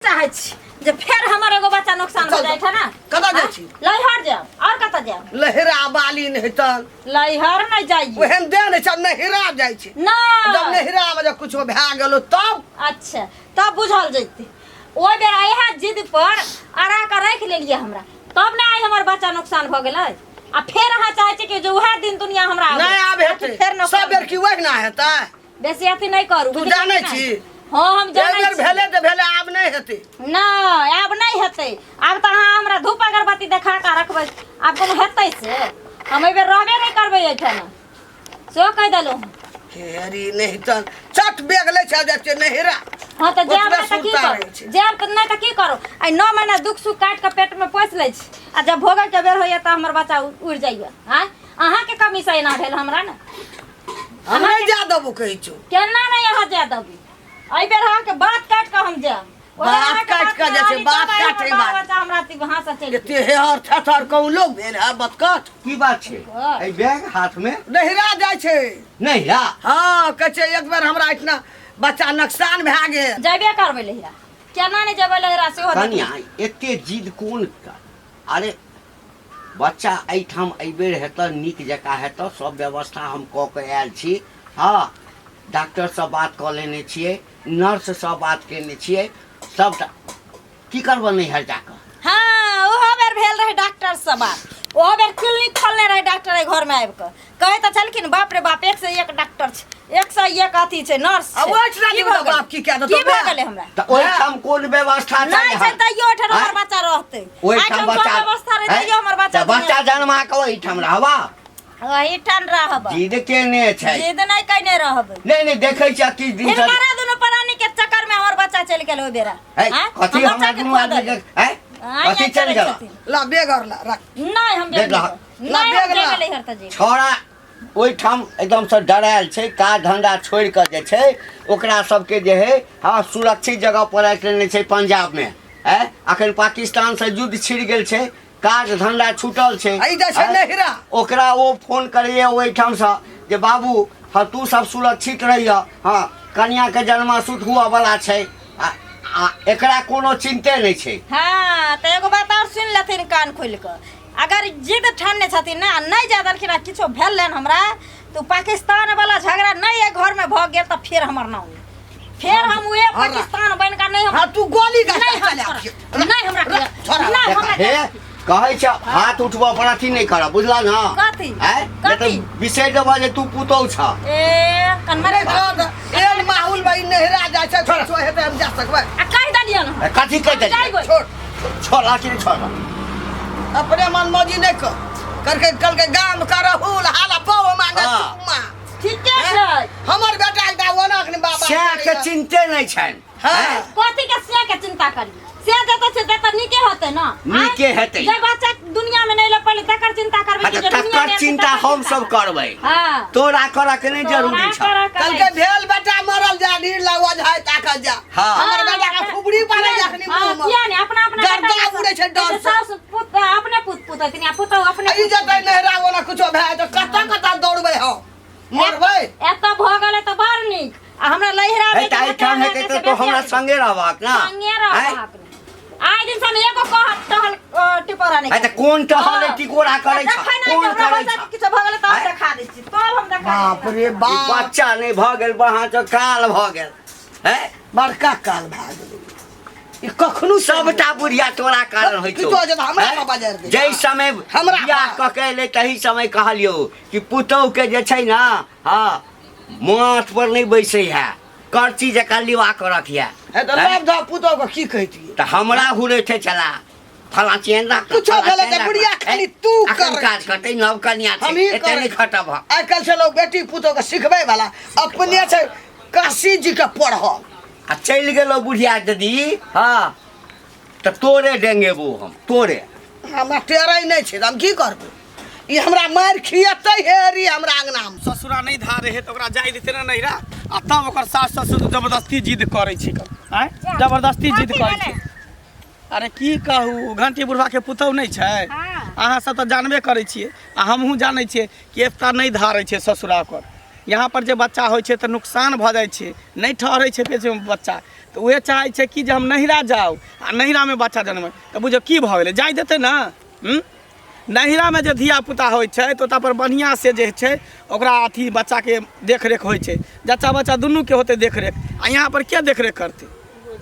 चाहै छी जे फेर हमर एगो बच्चा नुकसान हो चल, जाए है ना। कतऽ जाइ छी? लैहर जायब और कतऽ जायब? लहरा बाली नहि तन। लैहर नहीं जाइए। ओहन देह नहि छै, नहिरा जाइ छै। ना। जब नहिरा मे जब कुछो भए गेलो तब। अच्छा, तब बुझल जैते। ओहि बेर इएह जिद पर अड़ा के राखि लेलियै हमरा, तब ने आइ हमर बच्चा नुकसान भऽ गेलै। आ फेर अहाँ चाहै छी कि जे उएह दिन दुनिया हमरा आबै। नहि आब हेतै। फेर नुकसान। सब बेर की वही ना हेतै? बेसी अथी नहि करू। तू बुझलियै जानै कि नहि? छी? हँ, हम एक जानै बेर छी। भेलै तऽ भेलै, आब नहि हेतै। नहि, आब नहि हेतै। आब तऽ अहाँ हमरा धूप अगरबत्ती देखा कऽ रखबै, आब कोनो हेतै से? हम एहि बेर रहबे नहि करबै एहिठाम, सेहो कहि देलहुँ। हेरी नहि तऽ चट बेग लै छै, जाइ छै नहिरा। हँ तऽ जायब ओतबे नहि तऽ की सुरता करू? रहै छै। जायब तऽ नहि तऽ की करू? आइ 9 महीना दुख सुख काटि कऽ पेटमे पोसि लै छी आ जब भोगैके बेर होइए तऽ हमर बच्चा उड़ि जाइए। आँय, अहाँके कमीसँ एना भेल हमरा ने। हम नहि जा देबो कहै छौ। केना नहि अहाँ जाय देबै? एहि बेर अहाँके बात काटि कऽ हम जायब। ओहि बेर बात अहाँके काटि कऽ जाइ छै, रहली, बात तब आइ हमर काटै बाल बात। बच्चा हमरा अथी हाथ से चलि गेल। एते हेहर थेथर कहूँ लोग भेल है बतकट। की बात छै, एहि बैग हाथ में? नहिरा जाइ छै। नहिरा? हँ, कहै छै एक बेर हमरा एहिठिना बच्चा नुकसान भए गेल। जेबे करबै लहिरा, केना नहि जेबै लहिरा सेहो देखबै। कनिया, एते जिद कोन का? अरे बच्चा एहिठाम एहिबेर हेतऽ, नीक जकाँ हेतऽ, सब व्यवस्था हम कऽ के आयल छी। हँ, डॉक्टरसँ बात कऽ लेने छियै, नर्ससँ बात केने छियै, सबटा। की करबऽ नैहर जाकऽ? हाँ, ओहो बेर भेल रहे डॉक्टर से बात। ओहो बेर क्लिनिक खोलने रहे डॉक्टर एहि घर में आबि कऽ। कहै तऽ छलखिन, बाप रे बाप, एक से एक डॉक्टर छै, एक से एक अथी छै, नर्स आ छै। ओहिठिना की की भऽ गेलै? बाप की कए देतौ की भऽ बे? गेलै हमरा? तऽ ओहिठाम कोन व्यवस्था नहि छै हन? तैयो ओहिठाम हमर आँय? बच्चा रहतै। ओहिठाम एहिठाम सब बच्चा व्यवस्था रहै आँय? तैयो हमर बच्चा तऽ बच्चा जन्मा कऽ ओहिठाम रहबा? ओहिठाम रहब। जिद केने छै। जिद नहि कयने रहबै। नहि नहि, देखै छियै किछु दिन से। हिनकरा दुनू प्राणी के चक्कर में हमर बच्चा चलि गेल ओहि बेरा। है, आँय? कथी हम हमरा बच्चा के दुनू खुआ आदमी के देलियै। है? आँय, कथी आँय चलि करै गेल? छथिन। ला बेगर ला रख। नहि, हम देख जेबै लहक। नहि, ला हम बेग ला। जेबै नैहर तऽ जेबै। छौड़ा ओहिठाम एकदमसँ डरायल छै, काज धन्धा छोड़ि कऽ जे छै ओकरा सबके जे है, हँ, सुरक्षित जगह पर राखि लेने छै पंजाबमे। आँय, अखन पाकिस्तानसँ युद्ध छिड़ गेल छै, काज धन्धा छूटल छै। आ ई जाइ छै आँय? नहिरा। ओकरा ओ फोन करैए ओहिठामसँ जे बाबू, हँ, तू सब सुरक्षित रहिह, हँ, कनियाके जन्मासुत हुअ वला छै। आ आ एकरा कोनो चिन्ते नहि छै। हाँ, तऽ एगो बात आओर सुनि लेथिन कान खोलि कऽ। अगर जिद ठानने छथिन ने आ नहि जा देलखिन आ किछो भेल हमरा तऽ पाकिस्तान वाला झगड़ा नहि एहि घरमे भऽ गेल तऽ फेर हमर नाम नहि। फेर हम उहे हाँ, पाकिस्तान बनि कऽ नहि हम। हाँ, तू गोली का नहीं हम चला। छोड़ब। नहीं हमरा छोड़ा। नहीं हमरा। हे, कहै छ हाथ उठबऽ पर अथी नहि करब, बुझला ने? कथी? आँय? नहि तऽ कथी? बिसरि देबऽ जे तू पुतहु छ। ए कनमरे। एहन माहौल में ई नहिरा जाइ छै, छोड़, हेतै हम जा सकबै? आ कहि देलियन हम। ए, कथी कहि देलियै? जाइबै। छोड़। छोड़, अथी नहि छोड़। अपने मन मौजी नहि कर करके कल के गाम करहुल हाला पाव मांगे। चुम्मा। ठीके छै। हमर बेटा एकटा ओना अखन बाबा सएह के चिन्ते नहि छनि। हाँ। कथी के से के चिंता करी? से जतऽ छै ततऽ नीके होतै ने? नीके हेतै। जे बच्चा दुनिया में नहि पड़ले तकर चिंता करबै हाँ, कि तऽ जे दुनिया तकर में चिंता तकर हम चिंता सब करबै? करबै। हाँ। तोरा करऽ के नहि जरूरी तोरा छ। करऽ के कल नहि। के भेल बेटा मरल जा ढीर लगवा जाय ताकत जा। हाँ। हमर बेटा के फुबड़ी पारे जखनी हाँ, मुंह में किया नहीं अपना अपना गर्दा बेटा उड़ै छै डर से। सास पुत अपने पुत पुत हथिन आ पुतहु अपने आ ई पुत। जतै नहिरा ओना कुछो भए तऽ कतऽ कतऽ दौड़बै हम, मरबै। एतऽ भऽ गेलै तऽ बड़ नीक आ हमरा लहिरा हे, तऽ एहिठाम हेतै तऽ तो हमरा संगे रहबाक ने? संगे रहबाक ने। आइ दिन से हम एगो कह टहल टिपोरा नहि आइ तऽ कोन टहल टिकोरा करै छ? देखै नहि कोन हमरा करै बच्चा छ? किछो भऽ गेलै तऽ हम आँय? देखा दै छी, तब हम देखा दै बाप छी। रे ई बाप। बच्चा नहि भऽ गेल, वहाँ तो काल भऽ गेल है। बड़का काल भए गेलै ई कखनो। सबटा बुढ़िया तोरा कारण होइ छौ। किछो जे हमरा हैं? पर बाजार दे। जाहि समय हमरा बियाह पर। कऽ के एलै तही समय कहलियौ कि पुतहु के जे छै ने, हँ, माथ पर नहि बैसै है, करची जकाँ लिवा कऽ रखिए। हे तऽ हैं? लव धऽ पुतहु के की कहितियै? तऽ हमरा हुरै छै छला फलाँ चेन राख, कुछो फलाँ भेलै चेन तऽ राख। बुढ़िया खाली तू अखन करै काज करतै, नव कनिया छै, हमही एते करै नहि खटब हम। आइ काल्हि छै लोक बेटी पुतहु के सिखबै वाला अपने छै काशी जी के पढ़ल। आ चलि गेलौ बुढ़िया दीदी, हँ, तऽ तोरे डेंगेबो हम तोरे। हमरा टेरै नहि छै तऽ हम की करबै? ई हमरा मारि खियेतै हेरी हमरा अंगना मे। ससुरा नहि धारे हे तऽ ओकरा जाय देतै ने नैहरा? आ तब ओकर सास ससुर जबरदस्ती जिद करै छै, आँय, जबरदस्ती जिद कथी करै भेलै? छै। अरे की कहू, घंटी बुढ़बाके पुतहु नहि छै? हाँ। अहाँ सब तऽ जानबे करै छियै आ हमहूँ जानै छियै कि एतऽ नहि धारै छै ससुरा ओकर। यहाँ पर जे बच्चा होइ छै तऽ नुकसान भऽ जाइ छै, नहि ठहरै छै पेटमे बच्चा। तऽ उहे चाहै छै कि जे हम नैहरा जाउ आ नैहरामे बच्चा जनमै तऽ बुझियौ की भऽ गेलै जाय देतै ने हूँ नैहरामे जे धियापुता होइ छै तऽ ओतऽ पर बढ़िआँसँ जे छै ओकरा अथी बच्चाके देखरेख होइ छै जच्चा बच्चा दुनूके होतै देखरेख आ यहाँ पर के देखरेख करतै बुझ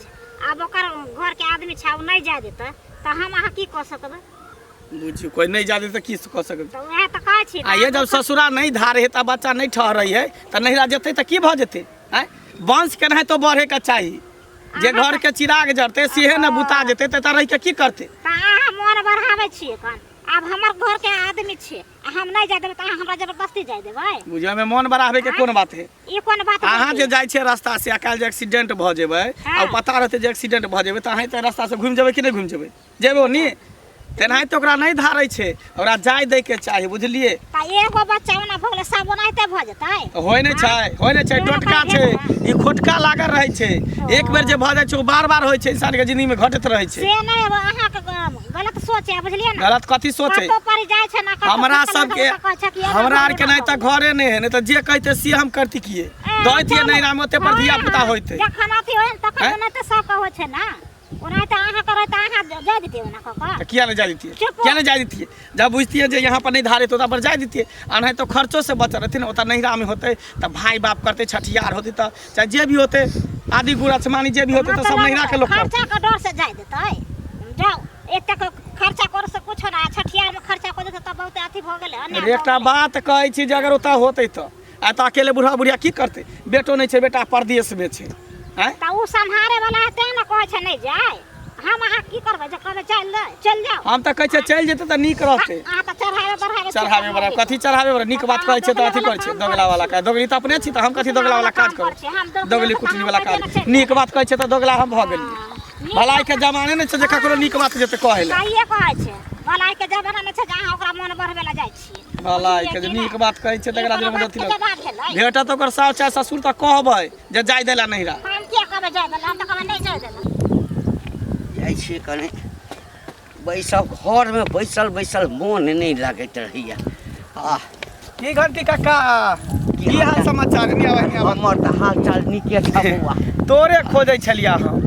आब ओकर घरके आदमी छै ओ नहि जाय देतै तऽ हम अहाँ की कऽ सकबै बुझियौ कोइ नहि जाय देतै तऽ की कऽ सकबै तऽ उएह तऽ कहै छी आ ये जब ससुरा नहि धारे है तऽ बच्चा नहि ठहरै है तऽ नैहरा जेतै तऽ की भऽ जेतै आँय वंश केनाहितो बढ़ैके चाही जे घर के चिराग जरते सेहे ने बुता जेतै तऽ एतऽ रहि के की करतै तऽ अहाँ मोन बढ़ाबै छियै कन आब हमर घर के आदमी छियै आ हम नहि जाय देबै तऽ अहाँ हमरा जबरदस्ती जाय देबै बुझियौ एहिमे मोन बढ़ाबै के कोन बात है ई कोन बात अहाँ भेलै? जे जाइ छियै रास्ता से काल्हि जे एक्सीडेंट भऽ जेबै आ पता रहतै जे एक्सीडेंट भऽ जेबै तऽ अहाँ तऽ रास्ता से घुमि जेबै कि नहि घुमि जेबै जेबो नी तेनाहिते ओकरा नहि धारै छै ओकरा जाय दैके चाही बुझलियै तऽ एगो बच्चा ओना भऽ गेलै सब ओनाहिते भऽ जेतै होइ नहि छै होइ नहि छै टोटका छै ई खोटका लागल रहै छै एक बेर जे भऽ जाइ छै ओ बार बार होइ छै इंसानके जिंदगीमे घटैत रहै छै से नहि अहाँके गलत सोच है बुझलियै ने गलत कथी सोच है कतौ पर जाइ छै ने कतौ हमरा किछु सबके तऽ कहै छै कि एना हमरा भऽ आरके गेल, नहि तऽ घरे नहि है नहि तऽ जे कहते से हम करती किए दैतियै नहि राम ओते पर धिया पुता होइते जखन अथी होइ ने तखन हैं? ओनाहिते सबके होइ छै ने ओना तऽ अहाँ करै तऽ अहाँ जाय दितियै ओना कऽ कऽ तऽ किया नहि जाय दितियै चुप। किया नहि जाय दितियै जब बुझतियै जे यहाँ पर नहि धारे तऽ ओतऽ पर जाय दितियै आ नहि तऽ खर्चो से बचल रहतै ने ओतऽ नैहरामे होतै तऽ भाय बाप करतै छठियार होतै तऽ चाहे जे भी होतै आदि गुड़ अछमानी जे भी होतै तऽ सब नैहराके लोक करतै खर्चा के डर से जाय देतै जाउ एतेक खर्चा करे से कुछो ना छठियार में खर्चा कऽ देतै तऽ बहुत अथी भऽ गेलै अन्याय अरे भऽ एकटा गेलै। बात कहै छी जे अगर ओतऽ होतै तऽ आ तऽ अकेले बुढ़ा बुढ़िया की करतै बेटो नहि छै बेटा परदेशमे छै आँय तऽ ओ सम्हारे वाला है तें ने कहै छै नहि जाय हम अहाँ की करबै जे कहबै चल दे चल जाओ हम तऽ कहै छियै चलि जेतै तऽ नीक रहतै अहाँ तऽ चढ़ावे बढ़ावे चढ़ावे बड़ा कथी चढ़ावे बड़ा नीक बात कहै छियै तऽ अथी करै छियै दोगला वाला काज दोगली तऽ अपने छी तऽ हम कथी दोगला वाला काज करब दोगली कुटनी वाला काज नीक बात कहै छियै तऽ दोगला हम भऽ गेलियै भलाई के जमाने नहि छै जे ककरो नीक बात जेतै कहै लए सहिए कहै छै भलाई के जमाना नहि छै जे अहाँ ओकरा मोन बढ़बै लए जाइ छियै भलाई के जे नीक बात कहै छियै तकरा ई जे कोनो मदद बातके जवाब भेलै भेटत ओकर साउ चाहे ससुर तऽ कहबै जे जाय देला नहिरा हम किया कहबै जाय देला हम तऽ कहबै नहि जाय देला जाइ छियै कने बैसल घरमे बैसल बैसल मोन नहि लगैत रहैया आह की घंटी काका की हाल समाचार नहीं आबै नहीं आबै हमर तऽ हाल चाल नीके छ बौआ तोरे खोजै छलिया हम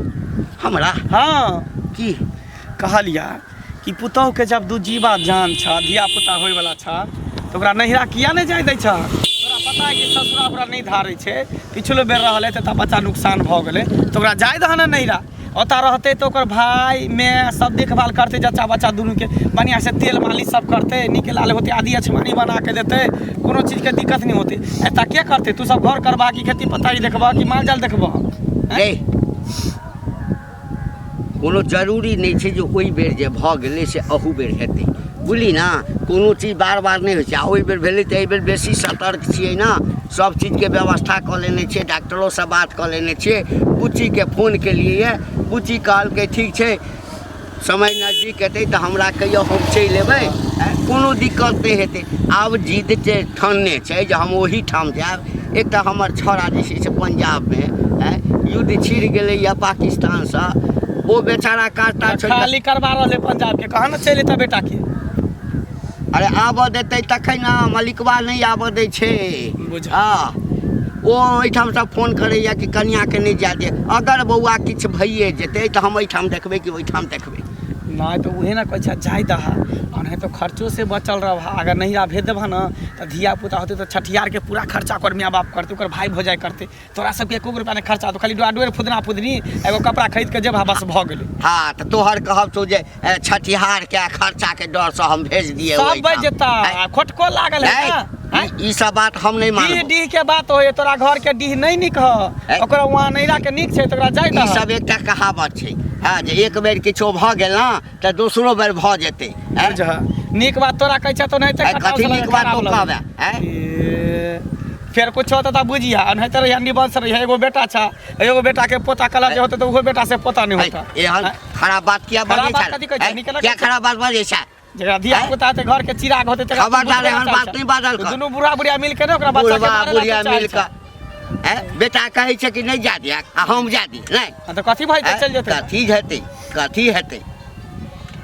हमरा हाँ की कहलिया कि पुतहुके जब दू जीवा जान छ धिया पुता होइवला छ तऽ ओकरा नैहरा किया नहि जाय दै छ तोरा पता है कि ससुरा ओकरा नहि धारै छै पिछलो बेर रहलै तऽ बच्चा नुकसान भऽ गेलै तऽ ओकरा जाय दह ने नैहरा ओतऽ रहतै तऽ ओकर भाय माय सब देखभाल करतै जच्चा बच्चा दुनूके बढ़िआँसँ तेल मालिश सब करतै नीक लाल होतै आदि अछमानी बना कऽ देतै कोनो चीजके दिक्कत नहि होतै एतऽ के करतै तू सब घर करबह कि खेती पथारी देखबह कि माल जाल देखबह रे कोनो जरूरी नहि छै जे ओहि बेर जे भऽ गेलै से अहू बेर हेतै बुझली ने कोनो चीज बार बार नहि होइ छै आ ओहि बेर भेलै तऽ एहि बेर बेसी सतर्क छियै ने सभ चीजके व्यवस्था कऽ लेने छियै डॉक्टरोसँ बात कऽ लेने छियै बुच्चीके फोन केलियै बुच्ची कहलकै ठीक छै समय नजदीक हेतै तऽ हमरा कहियौ हम चलि अयबै कोनो दिक्कत नहि हेतै आब जिद जे ठानने छै जे हम ओहीठाम जायब एकटा हमर छौड़ा जे छै से पंजाबमे युद्ध छिड़ गेलैए पाकिस्तानसँ ओ बेचारा काज ताज छोड़ि कऽ खाली करवा रहले पंजाब के कहाँ ने चलि एता बेटा के अरे आबऽ देतै तखन ने मलिकवा नहि आबऽ दै छै बुझ। हँ ओ ओहिठामसँ फोन करैए कि कनिआँके नहि जाय दे अगर बौआ किछु भइए जेतै तऽ हम एहिठाम देखबै कि ओहिठाम देखबै नहि तऽ उहे ने कहै छै जाय दहा और नहीं तो खर्चो से बचल रह अगर नहीं आ भेज देबह ने तऽ धिया पुता होतै तऽ छठियारके पूरा खर्चा ओकर माय बाप करतै ओकर भाय भौजाइ करतै तोरा सबके एको रुपया नहि खर्चा होतौ खाली डोआ डोर फुदना फुदनी एगो कपड़ा खरीद के जेबह बस भऽ गेलै हाँ तऽ तोहर कहब छौ जे छठिहारके खर्चाके डरसँ हम भेज दिए सब बचि जेता आ खोटको लागल है ना आँय? ई सब बात हम नहि डीह मानब डीह के बात होय तोरा घर के डीह नहीं नीक ह ऐ? ओकरा वहाँ नैरा के नीक छै तोरा जाय ई दह सब एकटा कहावत छै हँ जे एक बेर किछो भऽ गेल ने तऽ दोसरो बेर भऽ जेतै ऐं? बुझह नीक बात तोरा कहै छै तो नहीं ऐ, कथी नीक बात तू कहबे ऐं? फेर कुछ होता तऽ बुझिया नहीं तऽ रहिया निबंध से रहिया एगो बेटा छा एगो बेटा के पोता कला जे होते तऽ ओहो बेटा से पोता नहीं ऐ, होता एहन खराब बात किया खराब बजै बात छै कथी कहै छै? ऐं? नीक ना किया कहै छै? खराब बात बजै छै जकरा धिया ऐं? पुता होते घर के चिराग होते तकरा खबरदार दुनू एहन बुढ़ा बात चाहै नहि बाजल छै। कर। दुनू बुढ़ा बुढ़िया मिल के ने ओकरा बच्चा के बुढ़वा मारे ला बुढ़िया तऽ चाहै मिल छै। कऽ ऐं? बेटा कहै छै कि नहि जा दिया आ हम जा दी नहि हाँ तऽ कथी भऽ जेतै चलि जेतै कथी हेतै कथी हेतै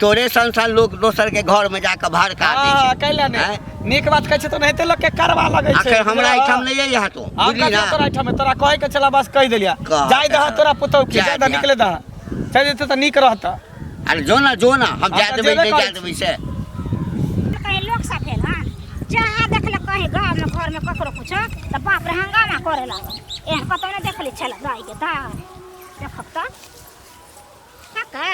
तोरे सन सन लोक दोसर के घर में जाके भड़का दै हाँ छै कैला नहि आँय? नीक बात कहै छै तऽ ओनाहिते लोकके करवा लगै छै। अखन हमरा एहिठाम नहि अइहे तू, हम बुझली कथी ना? तोरा एहिठाम तोरा कहै के छला बस कहि देलियै। कह जाय दह तोरा पुतहु के, जाय जाय दह, दिहऽ। निकले दह, चलि जेतै तऽ नीक रहतऽ। अरे जो ना, जो ना, हम हम जा तऽ देबै, जेबे नहि करै जा देबै से। कहीं लोक सब भेल हन, जहाँ देखलक कहीं गाँवमे घरमे ककरो कुछो तऽ बाप रे हंगामा करे लागल। एहन कतौ नहि देखली छल गाय के दाय। देखब तऽ काका।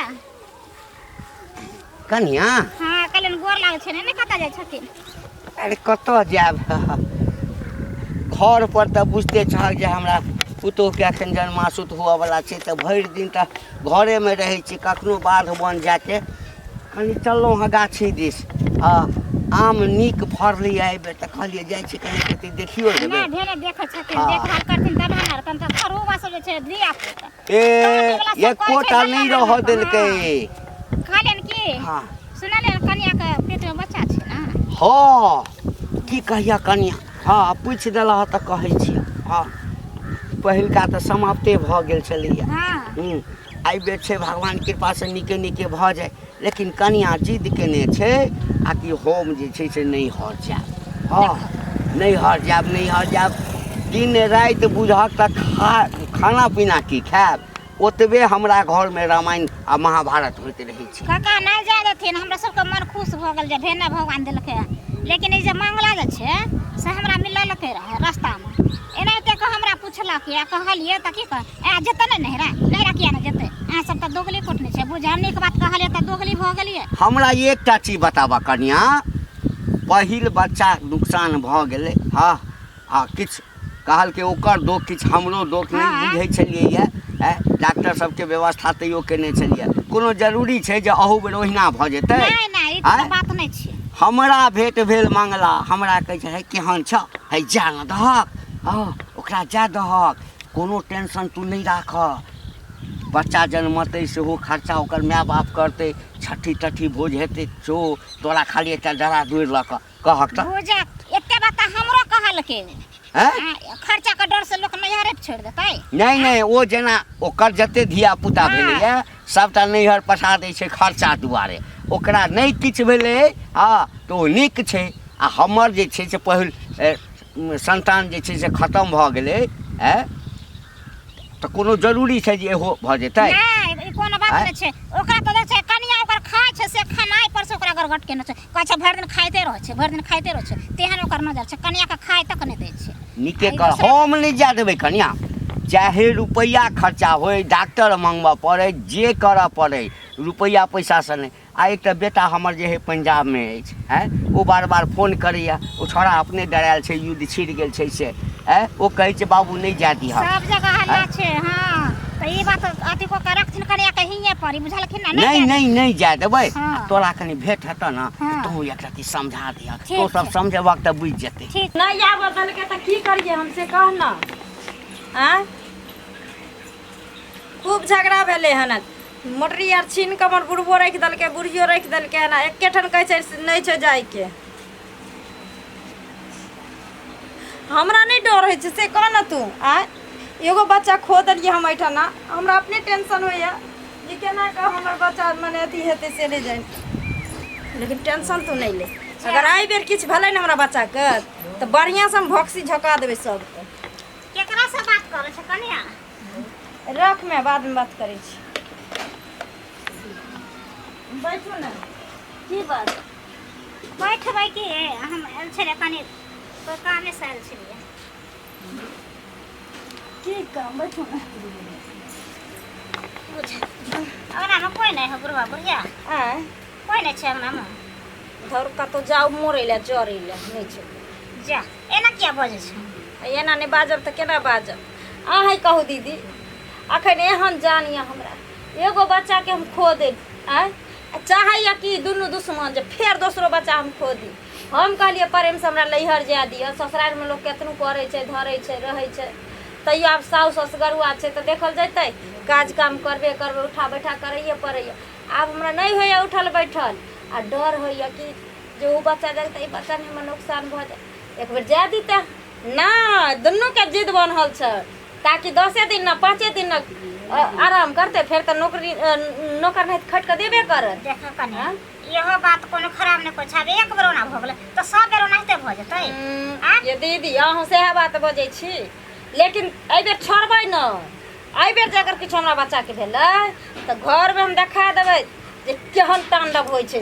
कनिया। हाँ, कहलियनि गोर लागै छै ने, नहि कतऽ जाइ छथिन? अरे कतऽ जायब, घर पर तऽ बुझिते छहक जे हमरा पुतोहके एखन जन्मासुत हुअवला छै, तऽ भरि दिन तऽ घरेमे रहै छी, कखनो बाध बन जाके कनि चललहुँ हँ गाछी दिस। हँ, आम नीक फड़लैए एहिबेर, तऽ कहलियै जाइ छी कनि कति देखियो लेबै। नहि भेलै, देखै छथिन। हाँ। देखभाल करथिन तब ने रहतनि, तऽ थरुआ सब जे छै धिया पुता ए काटैवला सब कहै छै एकोटा नहि गन्दा रहऽ गन्दा। देलकै। कहलियनि की? हाँ। सुनलियनि कनियाके पेटमे बच्चा छै ने? हँ, की कहिया कनिया, हँ पूछि देलह तऽ कहै छियै। हँ, पहिलका तऽ समाप्ते भऽ गेल छलैए। हाँ। हूँ, एहि बेर छै भगवान कृपासँ नीके नीके भऽ जाय, लेकिन कनिया जिद केने छै आ कि हम जे छै से नैहर जायब। हँ, नैहर जायब, नैहर जायब। दिन राति बुझहक तऽ खाना पीना की खायब, ओतबे हमरा घरमे रामायण आ महाभारत होइत रहै छै। काका नहि जाय देथिन, हमरा सबके मन खुश भऽ गेल जे भेने भगवान देलकै हन, लेकिन ई जे मंगला जे छै से हमरा मिललकै रहए रास्तामे, एनाहिते कऽ हमरा पुछलक या कहलियै तऽ की कह ए जेतै ने नैहरा, नैहरा किया नहि जेतै, अहाँ सब तऽ दोगली कुटने छै बुझ, हम नीक बात कहलियै तऽ दोगली भऽ गेलियै। हमरा एकटा चीज बताबऽ कनिया, पहिल बच्चा नुकसान भऽ गेलै। हँ हँ, किछु कहलकै ओकर दोख, किछु हमरो दोख नहि। हाँ। बुझै छलियै यऽ, डॉक्टर सबके व्यवस्था तैयो केने छलियै, कोनो जरूरी छै जे अहू बेर ओहिना भऽ जेतै? नहि नहि, ई कोनो आँय? बात नहि छै। हमरा भेंट भेल मंगला, हमरा कहै छै, हे केहन छ, हे जा ने दहक, हँ ओकरा जा दहक, कोनो टेंशन तू नहि राख, बच्चा जन्मतै सेहो खर्चा ओकर माय बाप करतै, छठी तठी भोज हेतै, सो तोरा खाली एकटा डरा दूर लऽ कऽ कहक तऽ। भोजा एते बात तऽ हमरो कहलकै। हैं? हाँ, खर्चा के डर से लोक नैहरे छोड़ि देतै? नहि नहि, ओ जेना ओकर जते धिया पुता भेलैए सबटा नैहर पठा दै छै खर्चा दुआरे, ओकरा नहि किछु भेलै। हँ, तऽ ओ नीक छै, आ हमर जे छै से पहिल संतान जे छै से खतम भऽ गेलै। आँय, तऽ कोनो जरूरी छै जे इहो भऽ जेतै? नहि, ई कोनो बात आँय? नहि छै। ओकरा तऽ देखै छै कनिया ओकर खाइ छै से खेनाइ पर से ओकरा गरगट केने छै, कहै छै भरि दिन खाइते रहै छै, भरि दिन खाइते रहै छै, तेहन ओकर नजर छै, कनिया के खाइ तक नहि दै छै। नीके आ ई कर। दोसरा- हम नहि जाय देबै कनिया, चाहे रुपैआ खर्चा होय, डॉक्टर मंगबऽ पड़ै, जे करऽ पड़ै, रुपैआ पैसासँ नहि। आ एकटा बेटा हमर जे है पंजाबमे अछि, आँय, ओ बार बार फोन करैए, ओ छौड़ा अपने डरायल छै, युद्ध छिड़ गेल छै से, आँय, ओ कहै छै बाबू नहि जाय दिहक। सब जगह हल्ला छै। हाँ, तऽ ई बात अथी कऽ के रखथिन कनिया के हिये पर, ई बुझलखिन ने? नहि नहि, नहि जाय देबै। हाँ। तोरा कनि भेंट हेतऽ ने, हाँ। तू एक रत्ती समझा दिहक। ठीक तो सब छै। समझेबक तऽ बुझि जेतै। ठीक। नहि आबऽ देलकै तऽ की करियै हम से कह ने? आँय, खूब झगड़ा भेलै हन, मोटरी आर छीन कऽ हमर बुढ़बो राखि देलकै, बुढ़ियो राखि देलकै हन, आ एकेठाम कहै छै नहि छै जाइके। हमरा नहि डर होइ छै से कह ने तू? आँय, एगो बच्चा खो देलियै हम एहिठाम, हमरा अपने टेंशन होइए जे केना कऽ हमर बच्चा मने अथी हेतै से नहि जानि, लेकिन टेंशन तू नहि ले, अगर एहि बेर किछु भेलै ने हमरा बच्चाके तऽ बढ़िआँसँ हम भोक्सी झोका देबै सबके। केकरा से बात करै छै कनिया? रख, मैं बाद में बात करै छी, बैठू ने। की बात बैठबै की, हम आयल छलियै कनि कोइ कामे से आयल छलियै। की काम? बैठू ने। अंगनामे कोइ नहि है बुढ़वा बुढ़िया? आँय? कोइ नहि छै अंगनामे? धर, कतहु जाउ मरै लए जरै लए, नहि छै। जा, एना किया बजै छै? एना नहि बाजब तऽ केना बाजब, अहेँ कहू दीदी? अखन एहन जान यऽ हमरा, एगो बच्चाके हम खो देली, आँय, आ चाहैए कि दुनू दुश्मन जे फेर दोसरो बच्चा हम खो दी। हम कहलियै प्रेमसँ हमरा नैहर जाय दिअ, ससुरारिमे लोक केतनो करै छै, धरै छै, रहै छै, तैयो आब साउस असगरुआ छै तऽ देखल जेतै, काज काम करबे करबै, उठा बैठा करैए पड़ैए। आब हमरा नहि होइए उठल बैठल, आ डर होइए कि जे ओ बच्चा जगतै, ई बच्चा ने हमर नुकसान भऽ जाय। एक बेर जाय दितै नहि, दुनूके जिद बन्हल छै ताकि 10 दिन ने 5 दिन ने आराम करतै, फेर तऽ नौकरी नौकर नहि खटि कऽ देबे करत। देखो कनिया, इहो बात कोनो खराब नहि कहै छै। आब एक बेर ओना भऽ गेलै तऽ सब बेर ओनाहिते भऽ जेतै? आँय? ये दीदी, अहूँ सएह बात बजै छी, लेकिन एहिबेर छोड़बै न। एहिबेर जे अगर किछु हमरा बच्चाके भेलै तऽ घरमे हम देखा देबै जे केहन तांडव होइ छै।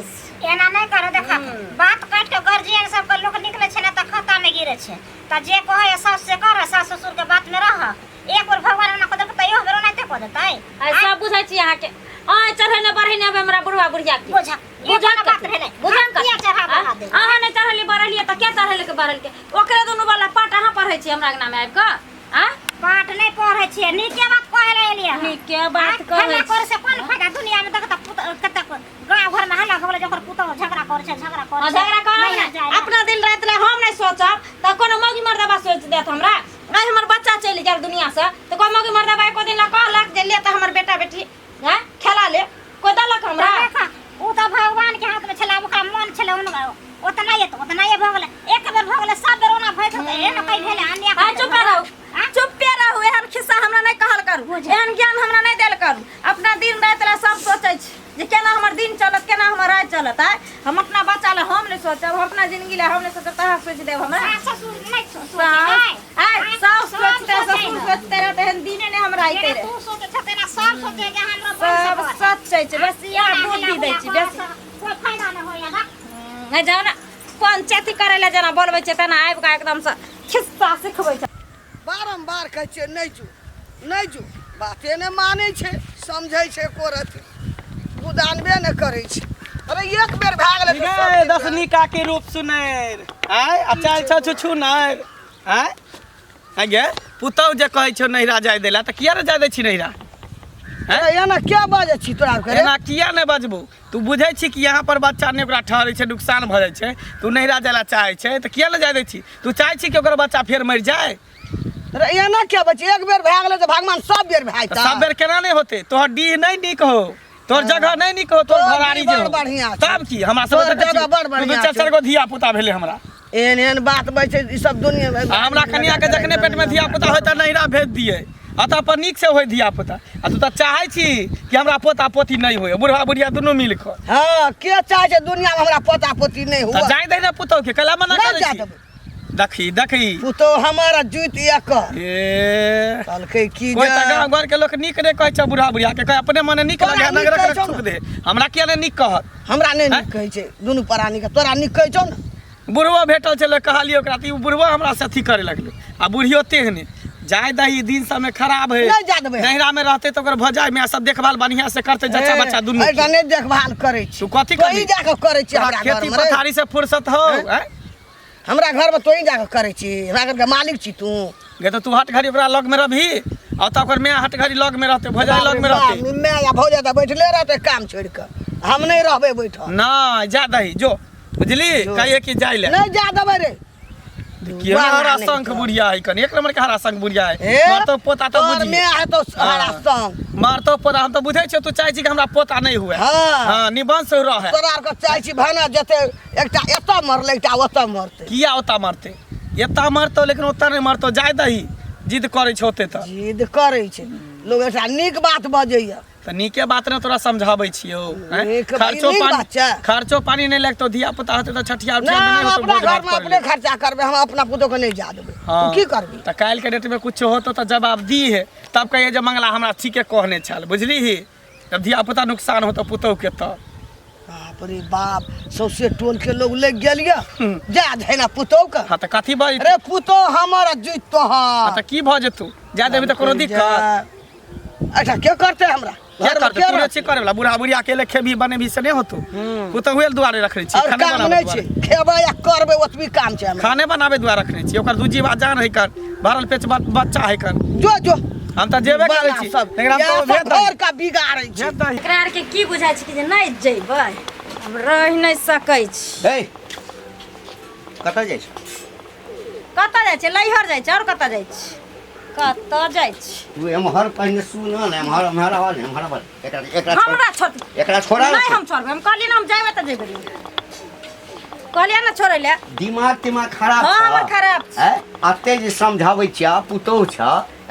एना नहि करू। देखा, बात काटि कऽ गार्जियन सबके लोक निकलै छै ने तऽ खत्तामे गिरै छै। तऽ जे कहै सास से कर, सास ससुरके बातमे रह। एक बेर भगवान ओना कऽ देलकै तऽ इहो बेर ओनाहिते कऽ देतै। आइ सब बुझै छी अहाँके। आइ चढ़ै ने बढ़ै ने हमरा बुढ़वा बुढ़िया के। बुझा बुझा कोनो बात भेलै? बुझा किया चढ़ा बढ़ा देबै? अहाँ नहि चढ़लियै बढ़लियै तऽ के चढ़ेलकै बढ़लकै? ओकरे दुनू वाला पाट अहाँ पढ़ै छी हमरा अंगना मे आबि कऽ? आ पाठ नहि पढ़ै छियै, नीके बात कहै लए एलियै हन। नीके बात कहै हल्ला छी। करै से कोन फायदा दुनिया में? देख तऽ पुत कतेक गाँव घर में हल्ला भऽ गेलै जे ओकर पुतहु झगड़ा करै छै, झगड़ा करै आ छै। झगड़ा करब नैहर ने जाय लए। अपना दिन राति लए हम नहि सोचब तऽ कोनो मौगी मर्दबा सोचि देत हमरा? आइ हमर बच्चा चलि गेल दुनिया से तऽ कोइ मौगी मर्दबा एको दिन लए कहलक जे ले तऽ हमर बेटा बेटी हैं खेला ले? कोइ देलक हमरा? तऽ देख, ओ तऽ भगवान के हाथ में छलै। आब ओकरा मन छलै हुनका ओतना ये तऽ ओतना ये भऽ गेलै। एक बेर भऽ गेलै, सब बेर ओना भऽ जेतै? एहन कहीं भेलै अन्याय? आइ चुपे रहू, चुप्पे रहू। एहन खिस्सा हमरा नहि कहल करू, एहन ज्ञान हमरा नहि देल करू। अपना दिन राति लए सब सोचै छी जे केना हमर दिन चलत, केना हमर राति चलत। आइ हम अपना बच्चा लए हम नहि सोचब, हम अपना जिंदगी लए हम नहि सोचब तऽ अहाँ सोचि देब हमरा? सास ससुर नहि सोचै? सास आइ सास सब सोचते, सोचै ससुर है। सोचते रहते, एहन दिने नहि हमरा अइते जेना रहे। तू सोचै छ तेना सब सोचै जे हमरो वंश सब बढ़े। सोचै छै, बस इएह बुद्धि दै छी बेसी। कोइ फायदा नहि होइए ना। नहि जाउ ने, पंचायती करै लए जेना बोलबै छै तेना आबि कऽ एकदमसँ खिस्सा सिखबै छै। बारम्बार कहै छियै नहि जो, नहि जो, बाते नहि मानै छै, समझै छै एको रति गुदानबे नहि करै छै। अरे एक बेर भए गेलै तऽ सब गे दिन दसनी काकी रूप सुनैर आय आ चाल छौ छुछु नैर आय। आय गे पुतहु जे कहै छौ नैहरा जाय देला तऽ किया ने जाय दै छी नैहरा? अरे एना क्या बाजै छी तोरा आरके रे? एना किया नहि बजबू? तू बुझै छी कि यहाँ पर बच्चा नहि ओकरा ठहरै छै, नुकसान भऽ जाइ छै। तू नैहरा जाय ला चाहै छै तऽ किया नहि जाय दै छी? तू चाहै छी कि ओकर बच्चा फेर मरि जाय? अरे एना क्या बाजै छी? एक बेर भए गेलै तऽ भगवान सब बेर भए तऽ जेतै? सब बेर केना नहि होतै? तोहर डीह नहि नीक हो, तोहर जगह नहि नीक हो, तोहर तोहर घरारी डीह जे बड़ हो। बढ़िआँ छौ। तब की हमरा सब तोहर देखै छी, जगह बड़ दू दू बढ़िआँ चारि छौ। चारि गो धिया पुता भेलै हमरा। एहन एहन बात बजै छै ई सब दुनिया में। आ हमरा कनिया के जखने पेट में धिया पुता होय तऽ नैहरा भेज दिए, अतः पर नीक से होय धिया पुता। आ तू तऽ चाहै छी कि हमरा पोता पोती नहि होय, बुढ़वा बुढ़िया दुनू मिल कऽ। हँ, के चाहै छै दुनिया में हमरा पोता पोती नहि तऽ हुए? जाय दे ने पुतहु के, कैला मना नहि करै जा छी? देबै। देखी देखी, पुतोह हमर आ जुति एकर। ए कहलकै की कोइ जे तऽ गाँव घर के लोक नीक नहि कहै छै बुढ़ा बुढ़िया के, कहै अपने मने नीक तोरा लगे नीक नगरक कहै छौ थूक ने? दे। हमरा किया नहि नीक कहत? हमरा नहि आँय? नीक कहै छै दुनू प्राणी के, तोरा नीक कहै छौ ने? बुढ़बो भेटल छलै, कहलियै ओकरा तऽ ई बुढ़बो हमरा से अथी करे लगलै आ बुढ़ियो तेहने। जाय दही, दिन समय खराब है। नहि जा देबै। नैहरा में रहते तऽ ओकर भजाइ माय सब देखभाल बढ़िया से करते, जच्चा बच्चा दुनू एहिठाम के। नहि देखभाल करै छी। तू कथी तोही करबी? जाकऽ करै छी तोरा हमरा खेती घरमे रे। पथारी से फुर्सत हो? आँय? हमरा घरमे तोही जाकऽ करै छी? हमरा घरके मालिक छी तू? गे तऽ तू हट घड़ी ओकरा लग में रहबही आ तऽ ओकर माय हट घड़ी लग में रहते, भौजाइ लग में रहते। माय या भौजाइ तऽ बैठले रहते काम छोड़ि कऽ, हम नहि रहबै बैठल। ना जा दही, जो बुझली। जो। कहिए कि जाय ले। नहि जा देबै रे। केहन बाला हरा नहि शंख कर। बुढ़िया है कनि, एक नंबर के हरा शंख बुढ़िया है। ए, मारतो पोता तऽ तोहर बुझी माय हेतौ हरा हाँ। संग। मारतो पोता, हम तऽ बुझै छियौ तू चाहै छी कि हमरा पोता नहि हुए। हाँ। हाँ, निबंश रहे। तोरा आरके चाहै छी भाना जेते एकटा एतऽ मरलै, एकटा ओतऽ मरतै। किया ओतऽ मरतै? एतऽ मरतौ लेकिन ओतऽ नहि मरतौ। जाय दही, जिद करै छौ ओते तऽ। जिद करै छै लोक, एकटा नीक बात बजैया तऽ नीके बात ने तोरा समझाबै छियौ। आँय? नीक बात- खर्चो नीक पानी बात छै। खर्चो पानी नहि लगतौ, धिया पुता हेतौ तऽ छठिया नहि, उठिया नहि हम होतौ अपना भोज भात घरमे करै अपने लेल। खर्चा करबै, हम अपना पुतोहके नहि जा देबै। हाँ। तू की करबी? तऽ काल्हिके डेटमे कुछो होतौ तऽ जवाब दी है, तब कहिए जे मंगला हमरा ठीके कहने छल। बुझलीही, जब धिया पुता नुकसान होतौ पुतोहके तऽ बाप रे बाप, सौंसे टोल के लोग लग गेल ये जा धैना पुतोह के। हाँ तऽ कथी भऽ जेतौ? अरे पुतोह हमर आ जुति तोहर। हाँ, तऽ की भऽ जेतौ? जा देबी तऽ कोनो दिक्कत? अच्छा, के करतै हमरा के घरमे? करतै? के तू रहतै? छी करे वाला? बूढ़ा बुढ़िया अकेले खेबी बनेबी से नहि होतौ, पुतहुए दुआरे रखने छी। और खाने काम बनाबै नहि दुआरे। छै, खेबै आ करबै ओतबी काम छै हमरा। खाने बनाबै दुआरे रखने छी, ओकर दू जीवा जान है कर भरल पेच बच्चा है कर। जो जो, हम तऽ जेबे करै बला छी सब लेकिन हम इएह तो सब भेज दही। घर का बिगाड़ै छै। भेज दही। एकरा आरके की बुझाइ छै कि जे नहि जेबै, हम रहि नहि सकै छी। हे, कतऽ जाइ छै? कतऽ जाइ छै? लैहर जाइ छै, आओर कतऽ जाइ छै? कतऽ जाइ छी? तू एम्हर पहिने सुन ने, एम्हर एम्हर आबऽ ने, एम्हर आबऽ। एकरा एकरा छोड़। हमरा छोड़, एकरा छोड़ा नहि हम छोड़बै। हम कहलियै ने हम जेबै तऽ जेबै। कहलियै ने छोड़ै लए। दिमाग तिमाग खराब हाँ, छौ? हमर खराब छै। हैं? एते जे समझाबै छियै, पुतोहु छ,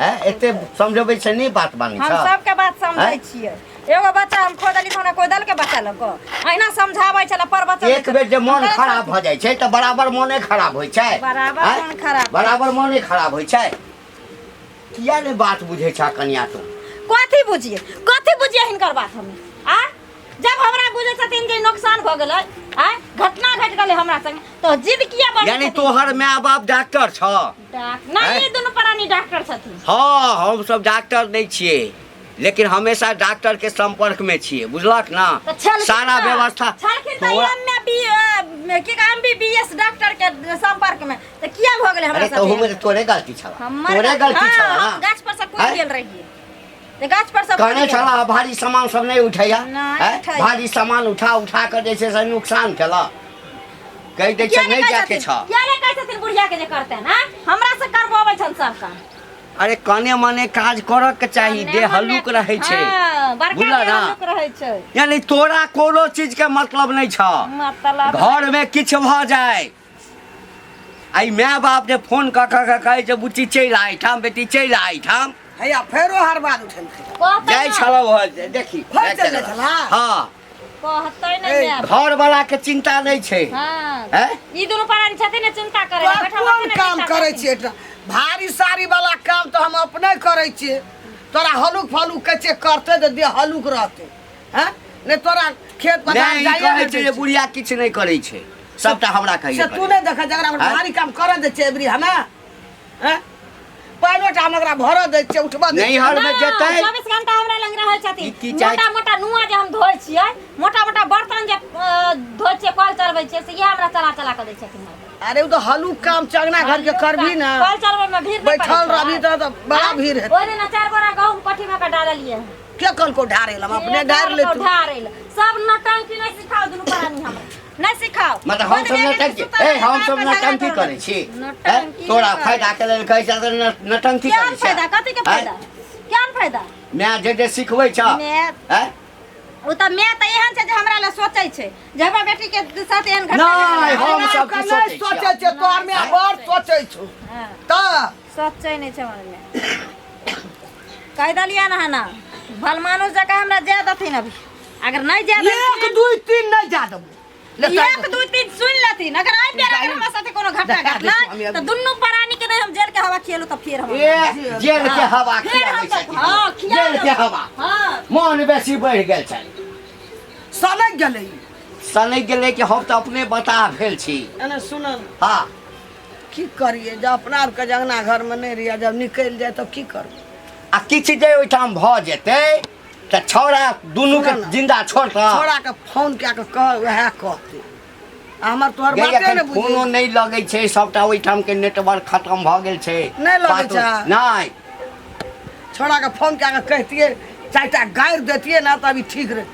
हैं, एते समझबै छै नहि बात मानै हम छ। सबके बात समझै आँय? छियै। एगो बच्चा हम खो देली तऽ हमरा कोइ देलकै बच्चा? बच्चा लऽ कऽ अहिना समझाबै छलै प्रवचन दै एक बेर जे मन छलै। खराब भऽ जाइ छै तऽ बराबर मोने खराब होइ छै बराबर आँय? मोन खराब। बराबर मोने खराब होइ छै किया नहि बात बुझै छह कनिया तू कथी बुझिए कथी बुझिए हिनकर बात हमे आ जब हमरा बुझै छथिन जे नुकसान भऽ गेलै आ घटना घटि गेलै हमरा संगे तऽ जिद किया बढ़ै यानी छथिन? तोहर माय बाप डॉक्टर छ नहीं आँय? दुनू प्राणी डॉक्टर छथिन हँ हम सब डॉक्टर नहि छियै लेकिन हमेशा डॉक्टर के संपर्क में छियै बुझलक ना तऽ छलखिन सारा तऽ- व्यवस्था छलखिन तऽ तोरा- एम में बी की M B B S doctor के संपर्क में तऽ किया भऽ गेलै हमरा अरे साथे तहू में तऽ तोरे गलती छला हमर तोरे गलती हाँ, छला हम ना गाछ पर से कूद आँय? गेल रहियै तऽ गाछ पर से कूद कहने गेल छला भारी सामान सब नहि उठैया नहि आँय? उठैया। भारी सामान उठा उठा कऽ जे छै से नुकसान केलक कहि दै किया छै नहि कहै जाके छथिन? छ किया नहि कहै छथिन बुढ़िया के जे करतै ना हमरा से करबबै छन सब काम अरे कने मने काज करऽ के चाही कने देह मने- हल्लुक रहै छै हाँ, बड़का बुझलऽ देह ना? हल्लुक रहै छै यानी तोरा कोनो चीज के मतलब नहि छ मतलब घर में किछु भऽ जाय आइ माय बाप जे फोन कऽ कऽ के कहै छै बुच्ची चलि आ एहिठाम बेटी चलि आ एहिठाम हैया फेरो हर बात उठेलकै कहतै जाइ ना, छलहुँ देखी फेर चलि जाइ छला? हँ कहतै नहि ए, माय बाप। घर वाला के चिंता नहि छै हाँ हैं? ई दुनू प्राणी छथिन ने चिंता करे तोरा कोन काम करै छियै एतना भारी सारी वाला काम तऽ हम अपने करै छियै तोरा हलुक फलुक कहै छियै करतै तऽ देह हलुक रहतै हैं नहि तोरा खेत पथार नहि ई जाइए कहै नहि छै दै जे छै। बुढ़िया किछु नहि करै छै सबटा हमरा से कहैए तू नहि देखै जकरा हैं? भारी काम करऽ दै छियै एबरी हमे हैं पानिओ टा हम एकरा भरऽ दै छियै उठबऽ दै छियै नैहर मे जेतै 24 घंटा हमरा लग रहै छथिन ई की चाही? मोटा मोटा नुआ जे हम धोइ छियै मोटा मोटा बर्तन जे धोइ छियै कल चलबै छियै से इएह हमरा चला चला कऽ दै छथिन अरे ओ तऽ हलुक काम चंगना घर के करबी ना कल चलबै मे भीड़ नहि पड़ै बैठल छै। रहबी तऽ बड़ा भीड़ हेतै ओहि दिना चारि बोरा गहूम कोठी मे कऽ डाललियै के कल को ढारे हम अपने ढार ले तू ढारे सब नौटंकी नहि सिखाओ दुनू प्राणी हमरा नहि सिखाओ मतलब हम सब नौटंकी ए हम सब नौटंकी करै छी नौटंकी तोरा नहि फायदा के लेल कहै छ तऽ नौटंकी क्या करै छी फायदा कथी के फायदा क्या फायदा माय जे जे सिखबै छ माय हैं ओ तऽ माय तऽ एहन छै जे हमरा लए सोचै छै जे हमरा बेटी के साथ एहन घटना नहि, घटलै। हम सब की नहि सोचै सोचै छियै तोहर माय बड़ सोचै छौ हँ, तऽ सोचै नहि छै हमर माय कहि देलियै ने हना भलमानुस जकाँ हमरा जाय देथिन अभी अगर नहि जाय एक देथिन दू तीन नहि जा देबो ले एक दू तीन सुनि लेथिन अगर आइ बेर अगर हमरा साथे कोनो घटना देखा दै घटलै छियौ हम तऽ दुनू प्राणी के नहि हम जेल के हवा खियेलहुँ तऽ फेर हम ए जेल के हवा फेर खियाबै हम छथिन हँ खिया जेल के हवा हँ मोन बेसी बढ़ि गेल छै सनकि गेलै सनकि गेलै कि हम तऽ अपने बताह भेल छी एने सुनल हँ की करियै जब अपना आरके जंगना घरमे नहि रहियै जब निकलि जाय तब की करबै आ किछु जे ओहिठाम भऽ जेतै तऽ छौड़ा दुनूके सुनऽ ने। जिंदा छोड़तऽ छोड़ाके फोन कए कऽ कह उएह कहतै आ हमर तोहर गै, बाते एखन नहि फोनो बुझै नहि लगै छै सबटा ओहिठाम के नेटवर्क खतम भऽ गेल छै नहि लगै बातो- छै? नहि छोड़ाके फोन कए कऽ कहितियै चारिटा गारि दैतियै ने तऽ अभी ठीक रहै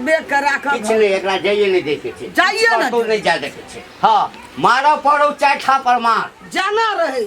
बेग के राखब किछु नहि एकरा जाइए नहि दै के छै जाइए नहि कतौ नहि जाय दै के छै हँ मारऽ पड़ौ चारि ठापर मार जाना रहै